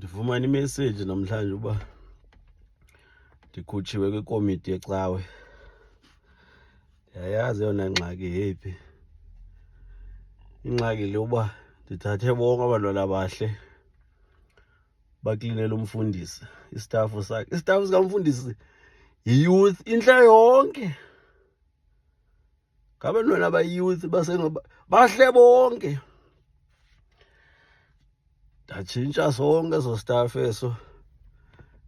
Ndifumane imeseji namhlanje uba ndikhutshiwe kwikomiti yecawe. Ndiyayazi eyona ngxaki yeyiphi. Ingxaki le uba ndithathe bonke abantwana abahle baklinele umfundisi isitafu sakhe. Isitafu sikamfundisi yi-youth intle yonke. Ngabantwana abayi-youth bahle bonke. Ndatshintsha sonke eso staff eso,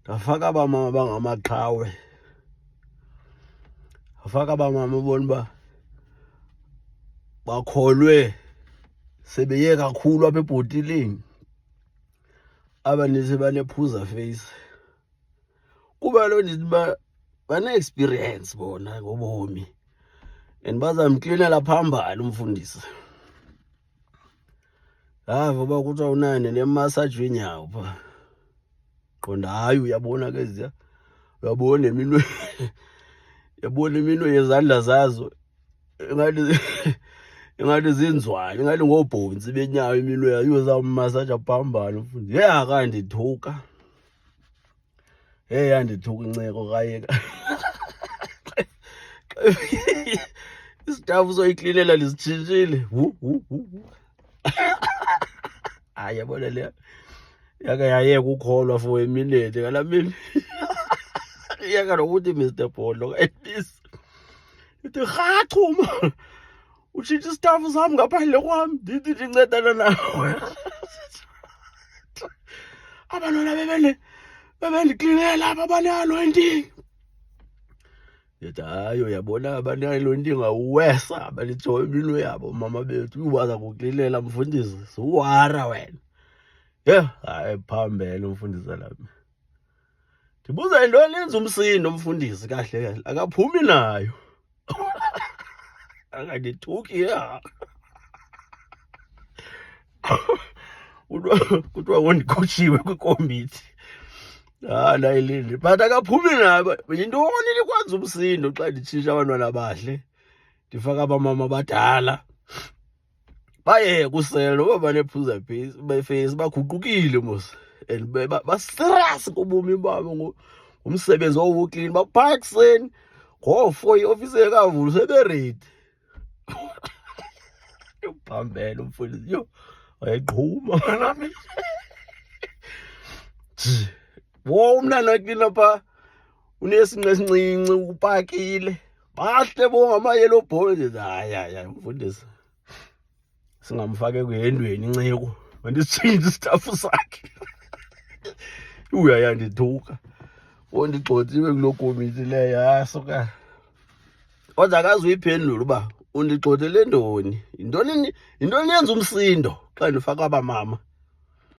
ndafaka abamama abangamaqhawe, ndafaka abamama ubona uba bakholwe sebeye kakhulu apha ebhotileni, abanintsi banephuza face kuba loo ndithi uba bane-experience bona ngobomi and bazamklinela phambali umfundisi. Ndava uba kuthiwa unayo nemasaji yenyawo phaa. Qonda hayi, uyabona ke ziya, uyabona neminwe, uyabona iminwe yezandla zazo ingathi zinzwane, ingathi ngoobhontsi benyawo iminwe yayo. Uzawumasaja phambali umfundi. Yeyi, akandithuka. Hey, yandithuka inceko kayeka. Isitafu soyiklinela ndisitshintshile. Wu wu wu. Hayi, yabona le yake yayeka ukholwa for a minute ngala mini. Iyeka nokuthi Mr Bhodlo kayibisi. Ithi rhaxhuma. Utshintsha isitafu sam ngaphandle kwam, ndithi ndincedana nawe. Abantwana bebendiklinela apha bane-anointing. Ndithi hayi, uyabona bane-anointing awuwesa balitshoyo iminwe yabo mama bethu. Ubaza kuklinela mfundisi, suwara wena. Yhe, hayi phambele umfundisi lami. Ndibuza yintoni enza umsindo umfundisi kahle kahle, akaphumi nayo. Akandithuki ya. Kuthiwa ngondikhutshiwe kwikomiti. Hayi ndayilindi, but akaphumi nayo. Yintoni likwenza umsindo xa nditshintsha abantwana abahle ndifaka abamama abadala? Baye kusela noba banephuza befeyisi, baguqukile mos and baserious kubomi babo ngumsebenzi wowuklini. Baphaa ekuseni ngo-4, iofisi ekavuli seberedi. Uphambene umfundisi, yho, wayeqhuma manami. Wo umntana waklina phaa unesinqe esincinci, upakile, bahle bonke ama-yellow boys. Hayi hayi hayi, umfundisi singamfake kuhendweni inceko, mandisitshintshe isitafu sakhe. Uyayandithuka undigxothiwe kuloo komiti leyo. Hayi suka, kodwa akaze uyiphendula uba undigxothele ntoni. Yintoni, yintoni yenza umsindo xa ndifaka aba mama?